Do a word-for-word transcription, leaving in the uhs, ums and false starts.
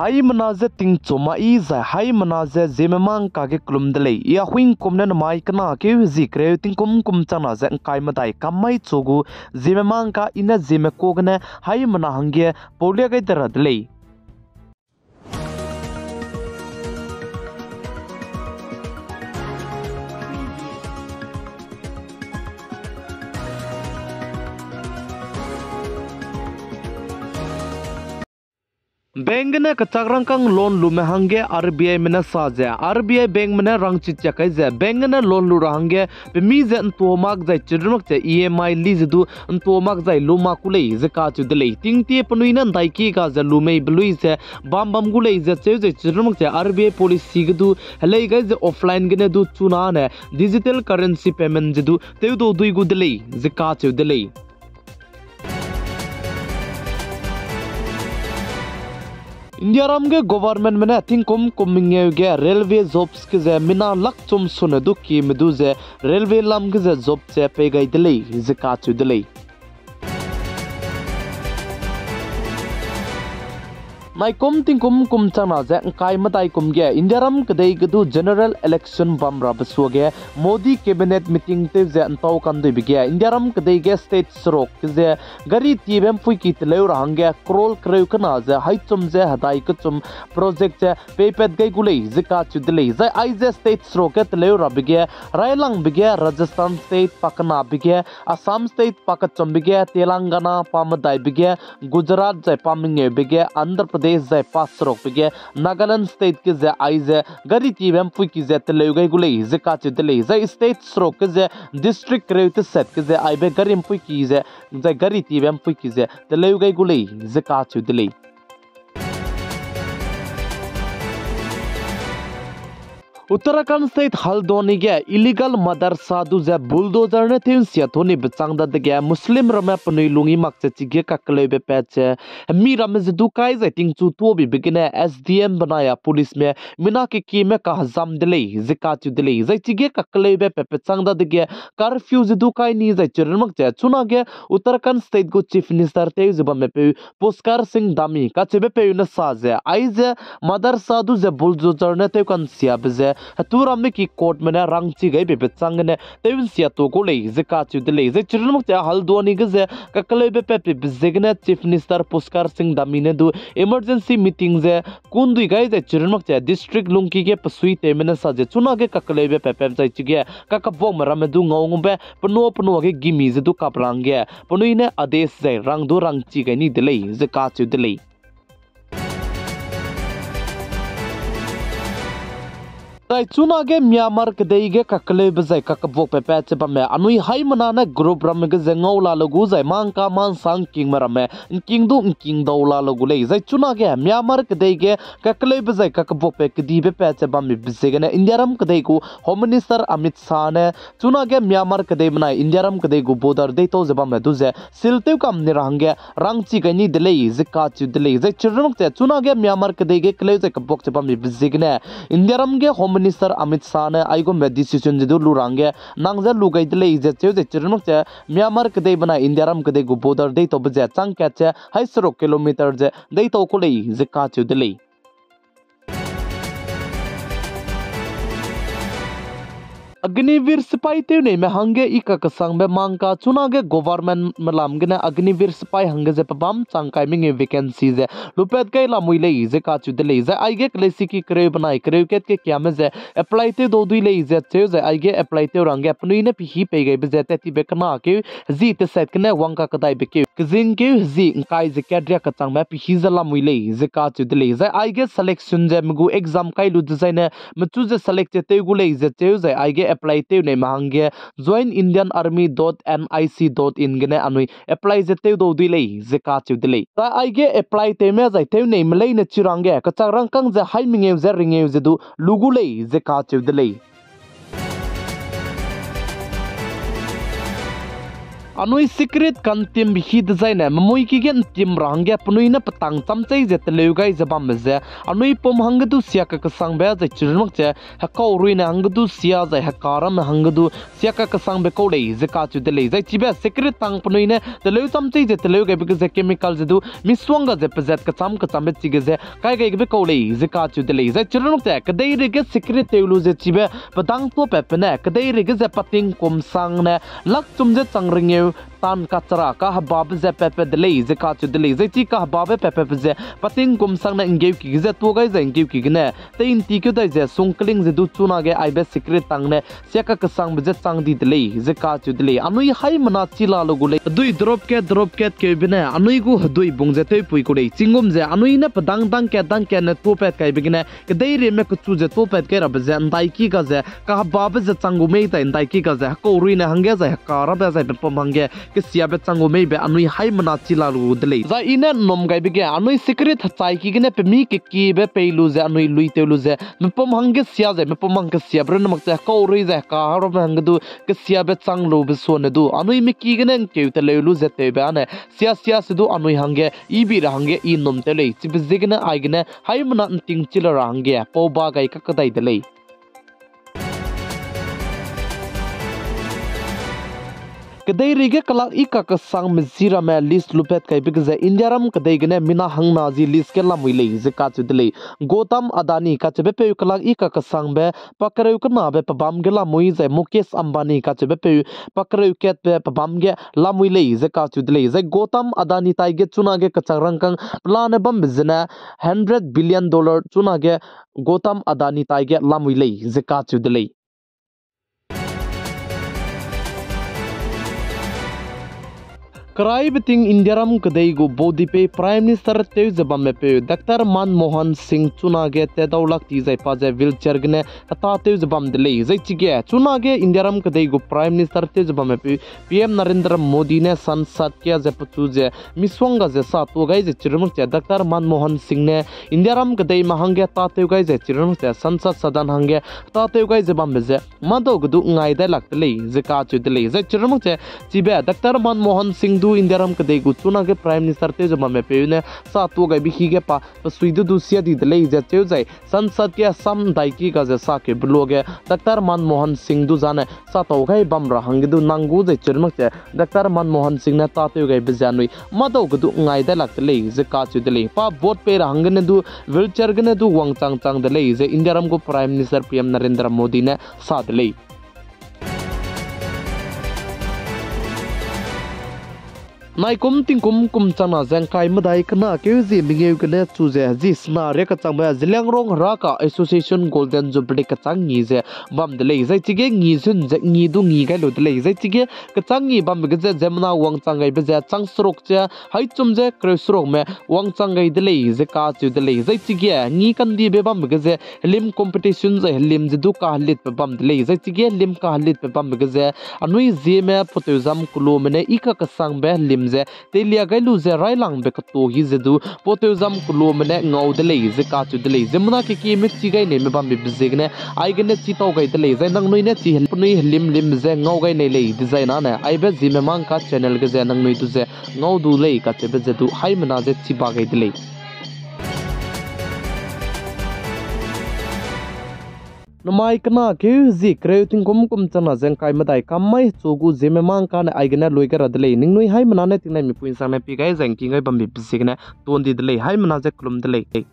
Haimena ze tingchu mai zai haimena ze Zeme mangka ge kelum de lei. I Ahuingkum ne namai kena keu zi kereu tingkum kum changna ze ngkai medai kam mai chu gu Zeme mangka i ne Zeme ka gene haimena hangge paulia gai de ra de lei. Bank gene kechak rangkâng loan lume hangge R B I me ne sa ze, R B I bankme ne rangchi chiak kai ze, bank gene loan lu ra hangge, pemi ze ntua mak zai chirmak ze E M I li ze du ntua mak zai lu mak ku lei ze kacheu de lei. Tingtie penui ne ndaiki ga ze lu mei belui ze bam bam gu lei ze cheu zai chirmak ze R B I policy ge du helei gai ze offline gene du chuna ne digital currency payment ze du tewdau dui gu de lei ze kacheu de lei. Indiaram ge governmentme ne tingkum kum mengeu ge railway jobs ge ze mina lak chum sune du kime du ze railway lam ge ze job ze pei gai de lei ze kacheu de lei. Naikum tingkum kum changna ze ngkai medai kum ge Indiaram kedei ge du general election bam rabe suage Modi cabinet meeting tew ze ntau kanduibe ge Indiaram kedei ge state seruk ge ze gari tiebe mpuiki teleu ra hangge crore kereu kena ze haichum ze hedai kechum project ze peipat gai gu lei ze kacheu de lei. Zai aize state seruk ge teleu rabe ge railangbe ge Rajasthan state pakenabe ge Assam state pakechumbe ge Telangana pa medaibe ge Gujarat zai pa mengeube ge Andhra Pradesh zai pa serukbe ge Nagaland state ge ze aize gari tibe mpuiki ze teleu gai gu lei ze kacheu de lei. Zai state seruk ge ze district kereu teset ge ze aibe gari mpuiki ze zai gari tibe mpuiki ze teleu gai gu lei ze kacheu de lei. Uttarakhand state Haldwani ge illegal madrasa du ze bulldozer ne tew nsia tonibe chang dadege Muslim ramme penui lung i mak ze chige kakeleube pat ze hemi ramme ze du kai zai tingchu tuabibe gene S D M benai a policeme mina kekieme kahezam de lei ze kacheu de lei. Zai chige kakeleube pat pechang dadege curfew ze du kai ni zai chirun mak ze chunage Uttarakhand state gu Chief Minister tew ze bamme peu Pushkar Singh Dhami kacheube peu ne sa ze aize madrasa du ze bulldozer ne tew kansiabe ze hetu ramme ki courtme ne rangchi gaibe pechang gene tew nsia tu gu lei ze kacheu de lei. Zai chirun mak ze Haldwani ge ze kakeleube patpebe ziegene Chief Minister Pushkar Singh Dhami ne du emergency meeting ze kundui gai zai chirun mak ze district lungki ge pesui tewme ne sa ze chunage kakeleube patpat zai chige kakebuakme ramme du ngau ngube penua penua ge gimi ze du kap ra hangge penui ne ades zai rang du rangchi gai ni de lei ze kacheu de lei. Zai chunage Myanmar kedei ge kakeleube zai kakebuakbe pat ze bamme anui haimena ne group ramme ge ze ngau la le gu zai mangka mansang kingme ramme ngking du ngking dau la le gu lei. Zai chunage Myanmar kedei ge kakeleube zai kakebuakbe kedibe pat ze bambe ziegene Indiaram kedei gu Home Minister Amit Shah ne chunage Myanmar kedei benai Indiaram kedei gu border deitau ze bamme du ze seal tew kam ni ra hangge rangchi gai ni de lei ze kacheu de lei. Zai chirun mak ze chunage Myanmar kedei ge keleu zai kebuak ze bambe ziegene Indiaram ge Home Minister Amit Shah ne aigumbe decision ze du lu ra hangge nang ze lu gai de lei ze cheu zai chirun mak ze Myanmar kedei benai Indiaram kedei gu border deitaube ze chang kat ze hai seruk kilometer ze deitau ku lei ze kacheu de lei. Agniveer sipai tewneime hangge i kakesangbe mangka chunage governmentme lam gene Agniveer sipai hangge ze pebâm chang kai mengeu vacancy ze lupat gai lamui lei ze kacheu de lei. Zai aige keleisiki kereu benai kereu kat ge kiame ze apply tew dau dui lei ze cheu zai aige apply tew ra hangge penui ne pehî pei gaibe ze tat tibe kena keu zi teset gene wang kakedaibe keu kezing keu zi ngkai ze kat riak kechangbe pehî ze lamui lei ze kacheu de lei. Zai aige selection ze me gu exam kai lu dezaine mechu ze select ze tew gu lei ze cheu zai aige apply tewneime hangge join Indian Army dot N I C dot in gene anui apply ze tew dau dui lei ze kacheu de lei. Zai aige apply tewme zai tewneime leine chi ra hangge kechak rangkâng ze hai mengeu ze rengeu ze du lu gu lei ze kacheu de lei. Anui secret kantimbe hi dezaine, memuiki ge ntim ra hangge penui ne petang chamchei ze teleu gai ze bambe ze, anui pum hangge du sia kakesangbe zai chirunmak ze, hekau ruine hangge du sia zai heka ramme hangge du sia kakesangbe kau lei ze kacheu de lei. Zai chibe secret tang penui ne teleu chamchei ze teleu gaibe ge ze chemical ze du misongga ze pezat kecham kechambe chige ze kai gaibe kau lei ze kacheu de lei. Zai chirunmak ze kedeirei ge secret tew lu ze chibe pedang tuapatbe ne kedeirei ge ze pating kumsangne lakchum ze chang rengeu tan kachara kahebabe ze patpat de lei ze kacheu de lei. Zai chi kahebabe patpatbe ze pating kumsangne nggeuki ge ze tuâ gai zai nggeuki gene tei nti keu dai ze sungkling ze du chunage aibe secret tangne sia kakesangbe je chang di de lei ze kacheu de lei. Anui haimena chi la lu gu lei. Hedui drop kat drop kat keube ne anui gu hedui bung ze tewpui gu lei. Chigum ze anui ne pedang dang kat dang kat ne tuapat kaibe gene kedeireime kechu ze tuapat kai rabe ze ndaiki ga ze kahebabe ze chang gu mei dai ndaiki ga ze hekau ruine hangge zai heka rabe zai pepum hangge kesiabe chang gu meibe anui haimena chi la lu de lei. Zai i ne nnum gaibe ge anui secret hechaiki gene pemi kekiebe pei lu ze anui lui tew lu ze mepum hangge sia zai mepum hang kesiabe run mak ze hekau rui zai heka rabe hangge du kesiabe chang lube suane du anui miki gene nkeu teleu lu ze tewbe ane sia sia se du anui hangge ibi ra hangge i nnum tew lei. Chibe ziegene aigene haimena nting chi la ra hangge pau ba gai kakdai de lei. Kedeirei ge kelak i kakesangme ji ramme list lupat kaibe ge ze Indiaram kedei gene mina hangna ji list ge lamui lei ze kacheu de lei. Gautam Adani kacheubepeu kelak i kakesangbe pakereu kenabe pebâm ge lamui zai Mukesh Ambani kacheubepeu pakereu katbe pebâm ge lamui lei ze kacheu de lei. Zai Gautam Adani taige chunage kechak rangkâng pelane bambe zene hundred billion dollar chunage Gautam Adani taige lamui lei ze kacheu de lei. Keraibe ting Indiaram kedei gu baudipeu Prime Minister tew ze bammepeu Doctor Manmohan Singh chunage tedau lak ti zai pa ze wheelchair gene heta tew ze bam de lei. Zai chige chunage Indiaram kedei gu Prime Minister tew ze bammepeu P M Narendra Modi ne Sansad ge ze pechu ze misongga ze sa tuâ gai ze chirunmak ze Doctor Manmohan Singh ne Indiaram kedeime hangge heta tew gai ze chirunmak ze Sansad Sadan hangge heta tew gai ze bambe ze madau ge du ngai dai lak de lei ze kacheu de lei. Zai chirunmak ze chibe Doctor Manmohan Singh du Indiaram kedei gu chunage Prime Minister tew ze bammepeu ne sa tuâ gaibe hi ge pa pesui du du sia di de lei ze cheu zai Sansad ge sam ndaiki ga ze sakeube luage Doctor Manmohan Singh du zane sa tau gai bam ra hangge du nang gu zai chirunmak ze Doctor Manmohan Singh ne heta tew gaibe ze anui madau ge du ngai dai lak de lei ze kacheu de lei. Pa vote pei ra hanggene du wheelchair gene du wangchang chang de lei ze Indiaram gu Prime Minister P M Narendra Modi ne sa de lei. Naikum tingkum kum changna ze ngkai medai kena keu zie mengeu gene chu ze zi sena ria kechangbe Zeliangrong Heraka Association Golden Jubilee kechang ngi ze bam de lei. Zai chige ngi zun ze ngi du ngi gai lu de lei. Zai chige kechang ngi bambe ge ze ziemmena wangchang gaibe ze chang seruk ze haichum ze kereu serukme wangchang gai de lei ze kacheu de lei. Zai chige ngi kandibe bambe ge ze helim competition zai helim ze du kahelitbe bam de lei. Zai chige helim kahelitbe bambe ge ze anui Zeme patew zam kelume ne i kakesangbe helim ze teilia gai lu ze railangbe ketu hi ze du patew zam kelume ne ngau de lei ze kacheu de lei. Ziemmena kekieme chi gai neime bambe be ziegene aigene chi tau gai de lei. Zai nangnui ne chi penui helim lim ze ngau gai nei lei dezai nane aibe Zeme Mangka channel ge ze nangnui du ze ngau du lei kacheube ze du haimena ze chi ba gai de lei. Namai kena keu zi kereu tingkum kum changna ze ngkai medai kam mai chu gu Zeme Mangka ne aigene lui gai ra de lei. Ningnui haimena ne tingnaimipui nsangne pie gai zai ngking gai bambe be ziegene tundi de lei. Haimena ze kelum de lei.